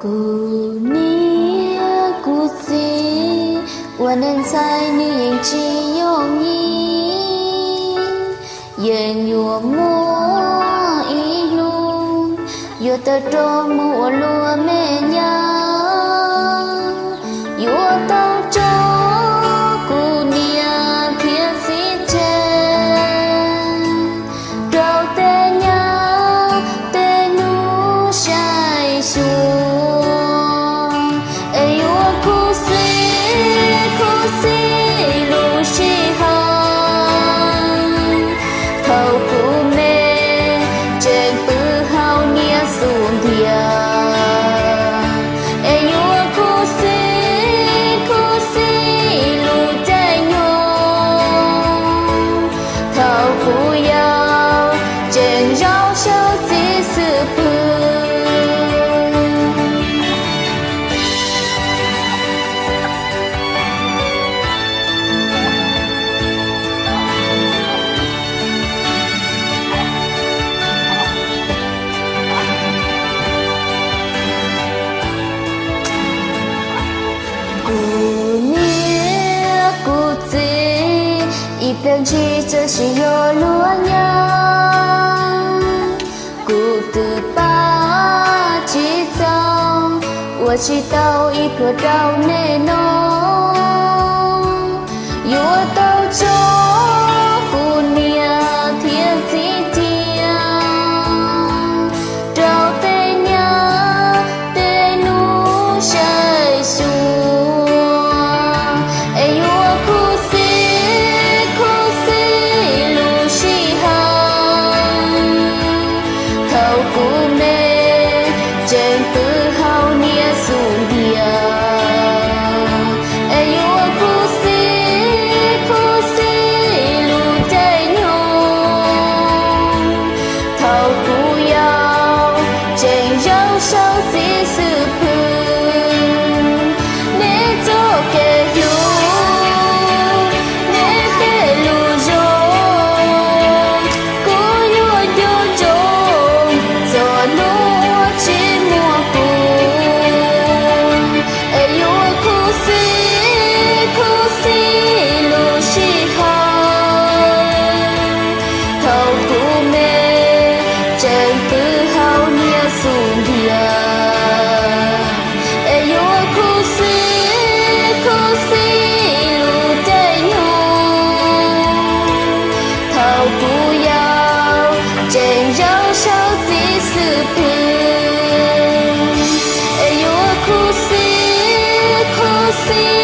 Kuv niam kuv txiv, ua neej ntxhais nws yeej tsis yooj yim, yeej yuav muaj ib hnub yuav tawm rooj mus ua luag me nyab, yuav tau tso kuv niam thiab txiv tseg rau tej nyab tej hnub saib xyuas, es yuav khuv xim khuv xim lub sij hawm thaum kuv me tseem pw hauv niam xub ntiag, es yuav khuv xim khuv xim lub caij nyoog thaum kuv yau tseem zaum saib txiv xwb pw. Kuv niam kuv txiv, ib pliag ntshis txawm tsis yog luag nyab, kuv twb pab tsis txog, ua tsis tau ib pluag rau nej no, yuav tau tso kuv niam thiab txiv cia rau tej nyab tej hnub saib xyuas, es yuav khuv xim khuv xim lub sij hawm thaum kuv me tseem pw hauv niam xub ntiag, es yuav khuv xim khuv xim lub caij nyoog thaum kuv yau tseem zaum saib txiv xwb pw. Neb txoj kev hlub, neb tej lus zoo, kuv yuav nco ntsoov txog hnub uas tsis muaj kuv, es yuav khuv xim khuv xim lub sij hawm thaum kuv me tseem pw hauv niam xub ntiag, es yuav khuv xim khuv xim lub caij nyoog thaum kuv yau tseem zaum saib txiv xwb pw, es yuav khuv xim khuv xim